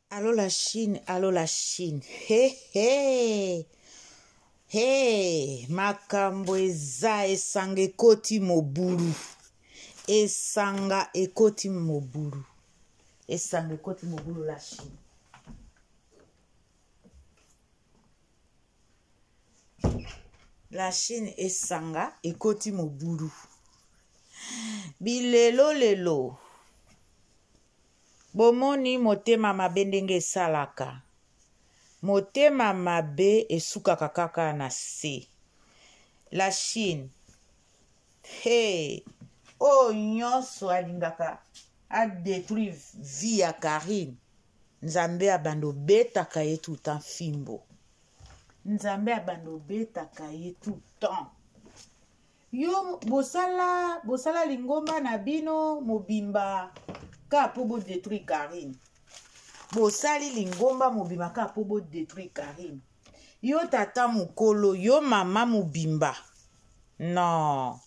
Allo la Chine, allo la Chine. He he. He, makambo eza esanga ekoti mobulu. Esanga ekoti mobulu. Esanga ekoti mobulu la Chine. La Chine esanga ekoti mobulu. Bilelo lelo. Bomoni motema mabe ndenge esalaka? Motema mabe esukaka kaka na se. La Chine he oyo nyonso alingaka a detruire vie ya Carine Nzambe abanda obetaka ye tout temps fimbo. Nzambe abanda obetaka ye tout temps. Yo bosala bosala lingomba na bino mobimba ka po bo detruire Carine. Bosali lingomba mobimba ka po bo detruire Carine. Yo tata mokolo, yo mama mobimba. Non.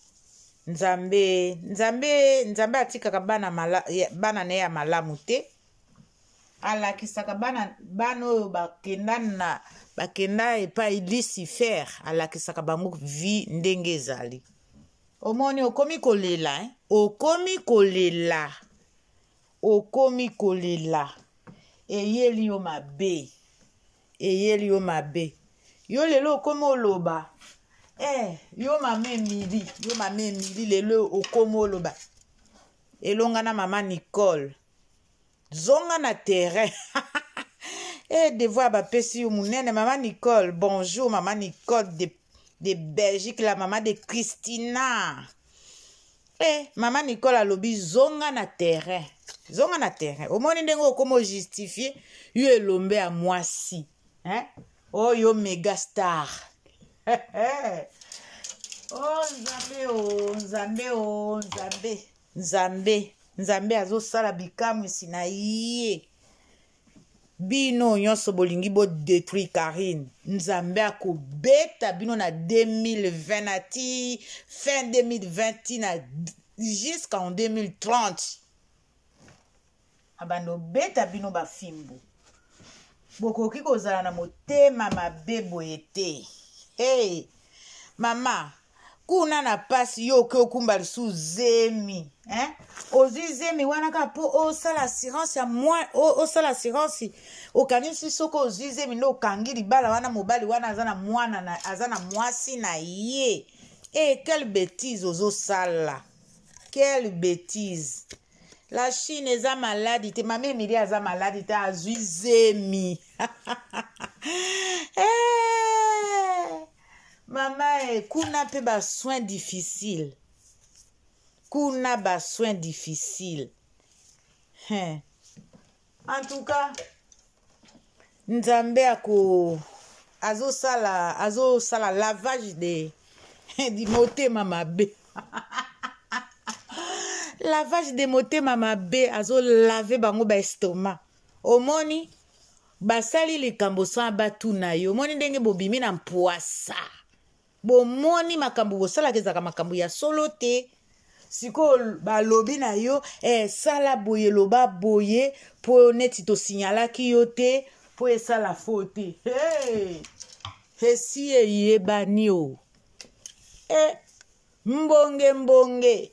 Nzambe, Nzambe, Nzambe atikaka bana mala, bana na ye ya malamu te. Alakisaka bana bana oyo bakenda na bakenda epai Lucifer, alakisaka bango vie ndenge ezali. Omoni okomi kolela eh? Okomi kolela. Okomi kolela. Eyeli yo mabe. Eyeli yo mabe. Yo lelo okomi oloba. Eh, yo mama Emily, yo mama Emily lelo okomi oloba. Elonga na mama Nicole. Zonga na terrain. Eh, devoir bapesi yo munene mama Nicole. Bonjour mama Nicole de Belgique, la maman de Christina. Eh, mama Nicole alobi zonga na terrain. Zonga na terrain. Omoni ndenge okomo justifier yo elombe ya mwasi. Hein? Oh, yo mega star. Oh, Nzambe oh, Nzambe oh, Nzambe. Nzambe, Nzambe azosala bikamwisi na ye. Bino nyonso bolingi bo détruire Carine, Nzambe akobeta bino na 2020 na ti fin 2020 ti na jusqu'en 2030. Abanda obeta bino bafimbu. Bokoki kozala na motema mabe boye te. Hey, mama, kuna na pasi yo oke okumba lisusu zemi hein? Ozwi zemi wana kaka mpo osala assurance ya mwa, osala assurance, okanisi soki ozwi zemi nde okangi libala wana, mobali wana aza na mwana na, aza na mwasi na ye. Eh, quelle bêtise ozosala, quelle bêtise. La Chine eza maladi te, mama Emilie aza maladi te, azwi zemi. Eh, mama eh, kuna pe ba soins difficile, kuna ba soins difficile. Hein. En tout cas, Nzambe ako azosala azosala lavage de di motema mabe. Lavage de motema mabe, azolave bango ba estomac. Omoni basali likambo sans batuna yo. Omoni ndenge bobimi na mpwasa. Bomoni makambo bosalaka ezalaka makambo ya solo te. Sikoyo balobi na yo, sala boye, loba boye, po neti tosignalaki yo te, po esala faux te. Hey! Esi eyebani o. Mbonge mbonge.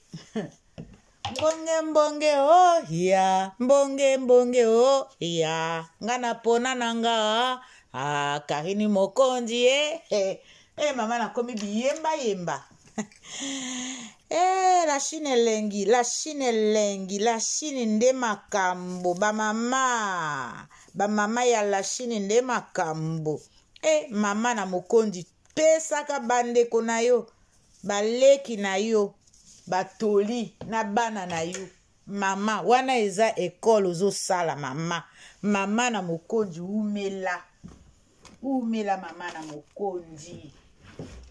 Mbonge mbonge o ya, mbonge mbonge o ya. Nga na pona na nga, ah, Carine Mokonzi eh, eh. Eh, mama nakomi biyemba yemba. Eh, la Chine elengi, la Chine elengi, la Chine nde makambo, ba mama, ba mama ya la Chine nde makambo. Eh, mama na mokonzi, pesaka bandeko na yo, baleki na yo, batoli na bana na yo. Mama, wana eza école ozosala mama. Mama na mokonzi umela. Umela mama na mokonzi.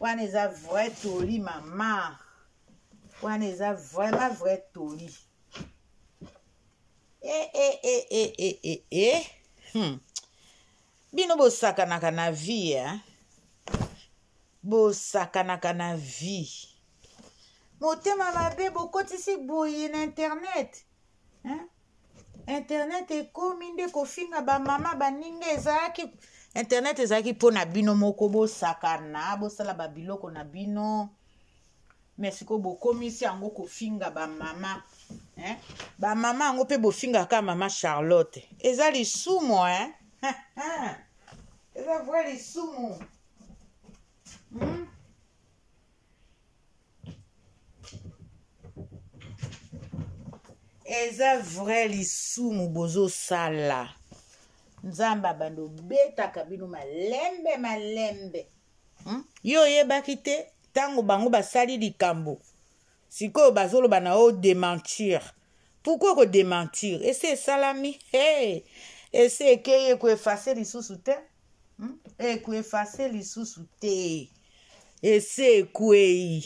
Wana eza vrai toli mama. Wana eza vraiment vrai toli. Eh, eh, eh, eh, eh, eh, eh. Bino bosakanaka na vie, hein? Bosakanaka na vie. Motema mabe bokotisi boye na internet. Hein? Internet ekomi nde kofinga bamama baninga. Ezalaki internet ezalaki mpo na bino moko bosakana, bosala babiloko na bino, mais sikoyo bokomisi yango kofinga bamama, eh? Bamama yango mpe bofingaka mama Charlotte, eza lisumu, eh? Eza vrai lisumu, Eza vrai lisumu bozosala. Nzambe abanda obetaka bino malembe malembe, Yo oyebaki te ntango bango basali likambo, sikoyo bazoloba na yo démentir. Pourquoi kodémentir? Ese esalami, hey! Ese ekei, ekoeffacer lisusu te, Ekoeffacer lisusu te. Ese ekwei,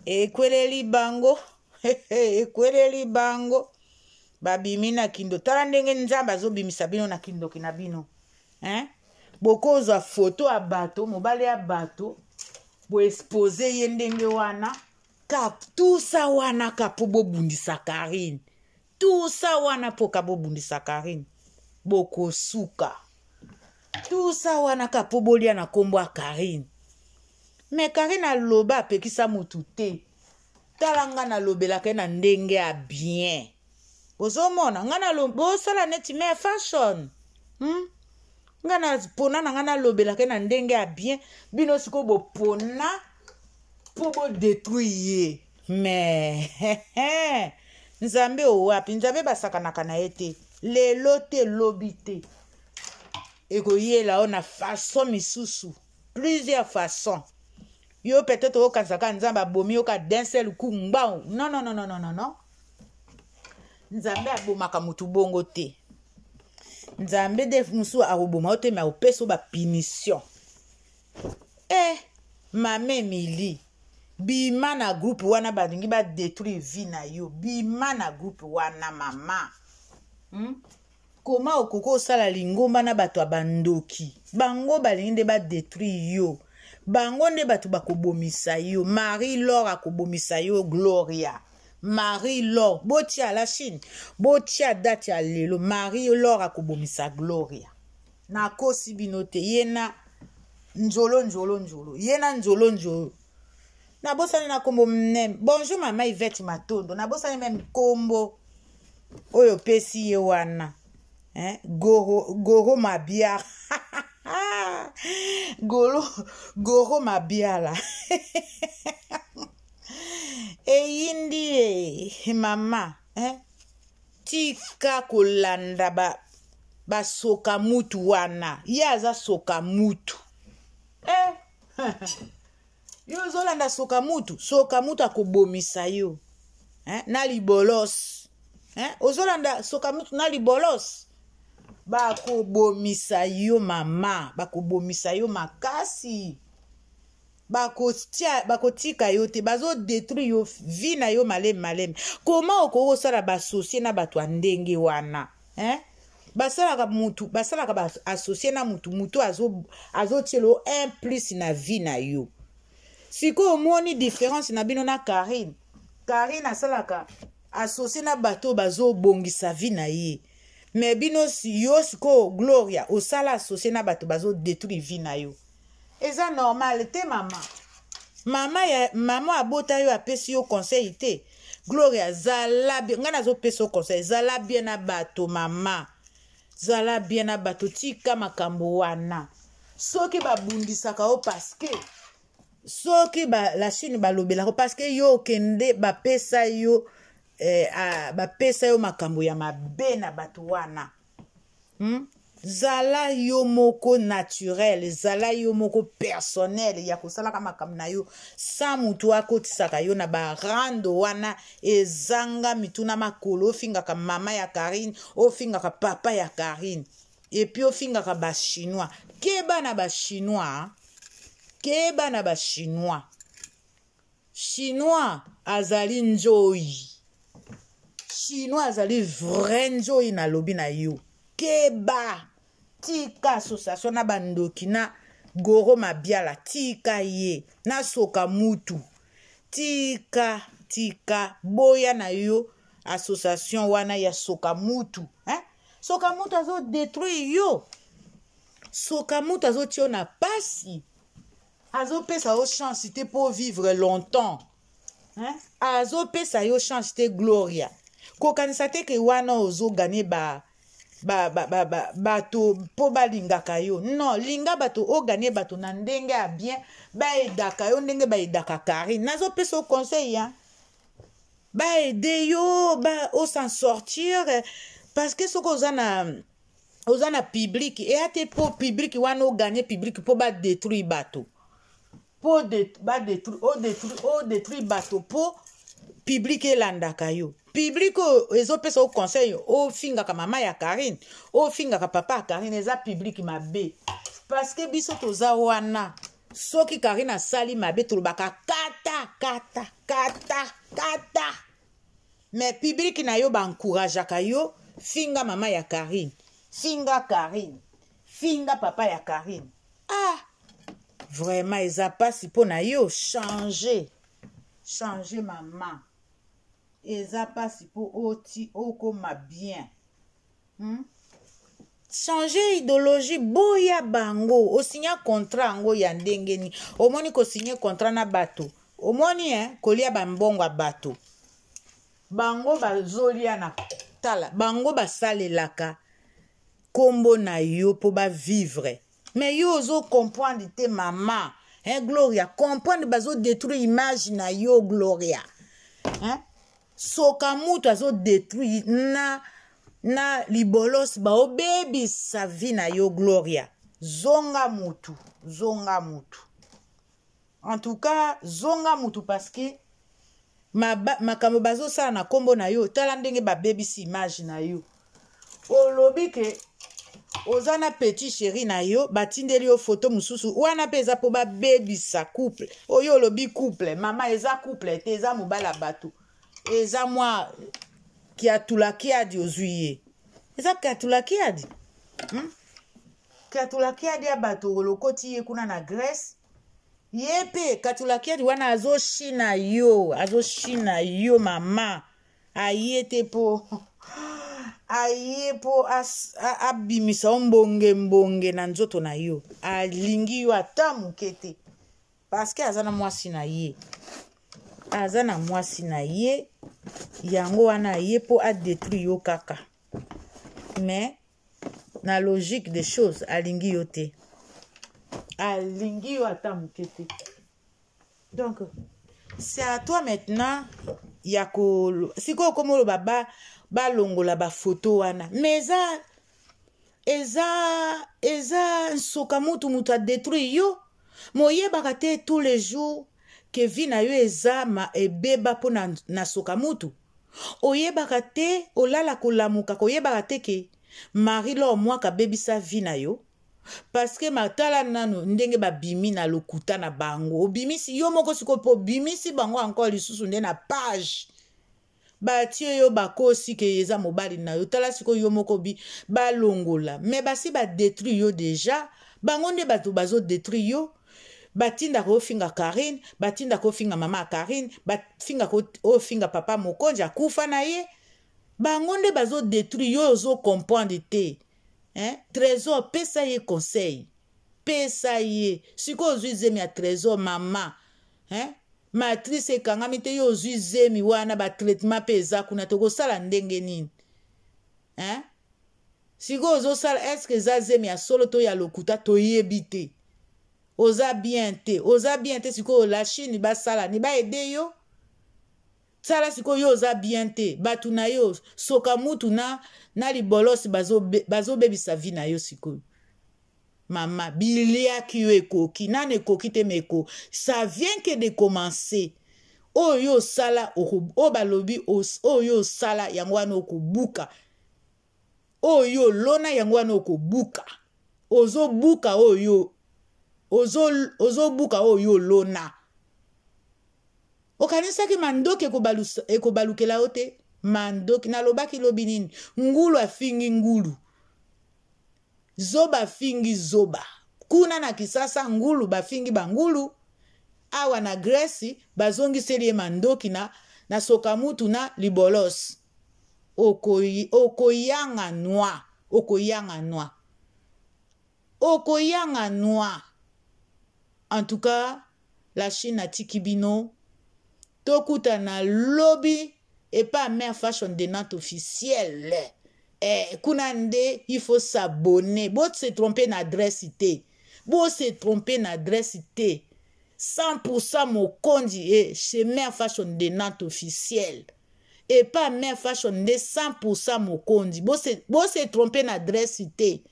ekweleli bango, ekweleli bango, babimi na kindo. Tala ndenge Nzambe azobimisa bino na kindoki na bino, hein? Bokozwa foto ya bato, mobali ya bato, boexposer ye ndenge wana ka tusa wana ka mpo bobundisa Karine. Tusa wana mpo ka bobundisa Karine, bokosuka. Tusa wana ka mpo bolia na nkombo ya Karine. Mais Karine aloba, apekisa motu te. Tala, nga nalobelaka ye na ndenge ya bien. Ozomona nga bosala neti mare fashion, Nga na pona na nga nalobelaka ye na ndenge ya bien. Bino sikoyo bopona mpo bodétruire ye. Mais Nzambe owapi? Nzambe basakanaka na ye te. Lelo te, lobi te, ekoyela yo na façon misusu, plusieurs façons. Yo peut-être okanisaka Nzambe abomi yo ka d'un seul coup, ngbau. Non, non, non, non, non, non, non. Nzambe abomaka motu bongo te. Nzambe de mosusu akoboma yo te, mais akopesa yo bapunition. E mama Emilie, bima na groupe wana. Balingi badétruire vie na yo. Bima na groupe wana, mama, Koma okoki osala lingomba na bato ya bandoki? Bango balingi nde badétruire yo. Bango nde bato bakobomisa yo. Marie Lor akobomisa yo. Gloria, Marie Lor, botia la Chine, botia date ya lelo. Marie Lor akobomisa Gloria, nakosi bino te. Ye na nzolo nzolo nzolo, ye na nzolo nzolo. Nabosani na nkombo mnene. Bonjour mama Ivete Matondo. Nabosani même nkombo oyo opesi ye wana, eh? Goro, Goro Mabiara, Goro, Goro Mabiala. Eyindi ye mama, eh? Tika kolanda basoka mutu wana. Ye aza soka mutu, eh? Yo ozolanda soka mutu, soka mutu akobomisa yo, eh? Na libolos, eh? Ozolanda soka mutu na libolos, bakobomisa yo mama, bakobomisa yo makasi. Bakotia, bakotika yo te, bazodétruire yo vie na yo malemi malemi. Koma okoki kosala baassocier na bato ya ndenge wana, eh? Basalaka mutu, basalaka baassocier na mutu, mutu azotiela yo un plus na vie na yo. Sikoyo omoni différence na bino na Karine. Karine asalaka associé na bato oyo bazobongisa vie na ye, mais bino, yo sikoyo Gloria, osala associé na bato bazodétruire vie na yo. Eza normal te, mama. Mama ya mama abota yo, apesi yo conseil te. Gloria, zala bien. Ngai nazopesa yo conseil, zala bien na bato, mama, zala bien na bato. Tika makambo wana. Soki babundisaka yo, parce que soki ba, la Chine balobelaka, parce que yo okende bapesa yo, bapesa yo makambo ya mabe na bato wana, Zala yo moko naturel, zala yo moko personnel ya kosalaka makambo na yo sa motu akotisaka yo na barando wana ezanga mituna makolo. Ofingaka mama ya Karine, ofingaka papa ya Karine, et puis ofingaka Bachinois. Keba na Bachinois, keba na Bachinois. Chinois azali nzoi, Chinois azali vrai nzoi. Nalobi na yo, keba, tika association na bandoki na Goro Mabiala. Tika ye nasoka mutu, tika, tika, boya na yo. Association wana ya soka mutu, hein? Soka mutu azo détruire yo. Soka mutu azotia yo na pasi. Azopesa yo chance te mpo vivre longtemps. Hein? Azopesa yo chance te Gloria. Kokanisa te ke wana ozoganye ba bato ba, ba, ba, bato mpo balingaka yo. Non, linga bato, oganye bato na ndenge ya bien, baedaka yo ndenge baedaka Karine. Nazopesa yo conseil, hein? Baede yo ba osan sortir, parce que soki oza na oza na public, eya te mpo public wana oganye public mpo badétruire bato, mpo odétruire bato mpo public elandaka yo. Public oyo ezopesa yo conseil ofingaka mama ya Karine, ofingaka papa ya Karine, eza public mabe. Parce que biso toza wana, soki Karine asali mabe, tolobaka kata kata kata kata. Mais public na yo baencourageaka yo finga mama ya Karine, finga Karine, finga papa ya Karine. Ah, vraiment eza pasi mpo na yo. Change, change mama, eza pasi mpo oti okoma bien, Changer idéologie, boya bango. Osinya contrat yango ya ndenge nini? Omoni kosinye contrat na bato, omoni, eh, kolia bambongo ya bato, bango bazolia na tala bango basalelaka nkombo na yo mpo bavivre. Mais yo ozocomprendre te mama, hein? Gloria, comprendre, bazodétruire image na yo Gloria, hein? Soka mutu azodétruire na libolos, baobebisa vie na yo. Gloria, zonga mutu, zonga mutu. En tout cas, zonga mutu, parce que makambo bazosala na nkombo na yo, tala ndenge babebisi image na yo. Olobi ke oza na petit chéri na yo, batindeli yo foto mosusu wana mpe eza mpo babebisa couple oyo. Olobi couple, mama, eza couple te, eza mobali ya bato, eza mwa kiatulakiadi ozwi ye, eza kiatulakiadi, Kiatulakiadi ya bato, olokoti ye kuna na Grèce. Ye mpe katulakiadi wana azoshina yo, azoshina yo mama. Aye te mpo aye mpo abimisa yo mbonge mbonge na nzoto na yo. Alingi yo ata moke te, parce que aza na mwasi na ye, aza na mwasi na ye. Yango wana aye mpo adétruire yo kaka. Mais na logique des choses, alingi yo te, alingi yo ata moke te. Donc c'est à toi maintenant ya ko sikoyo okoma oloba balongola bafoto wana. Mais eza nsoka mutu, mutu adétruire yo. Moyebaka te tous les jours ke vie na yo eza ma ebeba mpo na soka mutu. Oyebaka te, olala kolamuka koyebaka te ke Marie Lor Mwaka abebisa vie na yo. Parce que matala nanu ndenge babimi na lokuta na bango, obimisi yo moko sikoyo mpo obimisi bango encore lisusu nde na page batie yo, bakosi ke eza mobali na yo. Tala sikoyo yo moko bi balongola, mais basi badétruire yo déjà. Bango nde bato bazodétruire yo. Batindaka ofinga Karine, batindaka ofinga mama ya Karine, bafingaka ofinga papa mokonzi akufa na ye. Bango nde bazodétruire yo, ozocomprendre te, hein? Trésor, pesa ye conseil, pesa ye. Sikoyo ozwi zemi ya Trésor mama, hein? Matrice ekangami te, yo ozwi zemi wana, batraitement mpe eza kuna, tokosala ndenge nini, hein? Sikoyo ozosala, est-ce eza zemi ya solo to ya lokuta? Toyebi te. Oza bien te, oza bien te. Sikoyo la Chine basala ni baede yo. Sala sikoyo, yo oza bien te. Bato na yo soka mutu na libolosi bazobebisa vie na yo. Sikoyo mama, biliaki yo ekoki nano, ekoki te, meko ça vient que de commencer. Oyo yo osala, oyo balobi, oyo osala, yango wana okobuka. Oyo olona, yango wana okobuka. Ozobuka oyo ozobuka, oyo olona. Okanisaki mandoki ekobalukela yo te. Mandoki nalobaki lobi nini? Ngulu afingi ngulu, zoba afingi zoba. Kuna na Kisasa ngulu bafingi bangulu, awa na Grèce bazongiseli ye mandoki na sokamutu na libolos. Okoyanga noa, okoyanga noa, okoyanga noa. En tout cas, la Chine atiki bino. Tokutana lobi epa Mère Fashion de Nantes officielle. Eh, kuna nde il faut s'abonner. Bo se tromper na adresse te. Bo se tromper na adresse te. 100% mokonzi eh, chez Mère Fashion de Nantes officielle. Epa Mère Fashion nde 100% mokonzi. Bo se tromper na adresse te.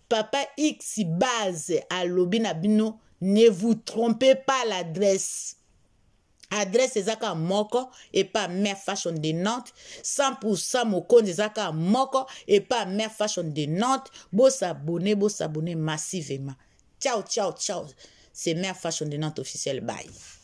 Papa X base alobi na bino, ne vous trompez pas l'adresse. Adresse eza kaka moko epa Mère Fashion de Nantes. 100% mokonzi eza kaka moko epa Mère Fashion de Nantes. Bosabone, bosabone massivement. Ciao, ciao, ciao. C'est Mère Fashion de Nantes officiel. Bye.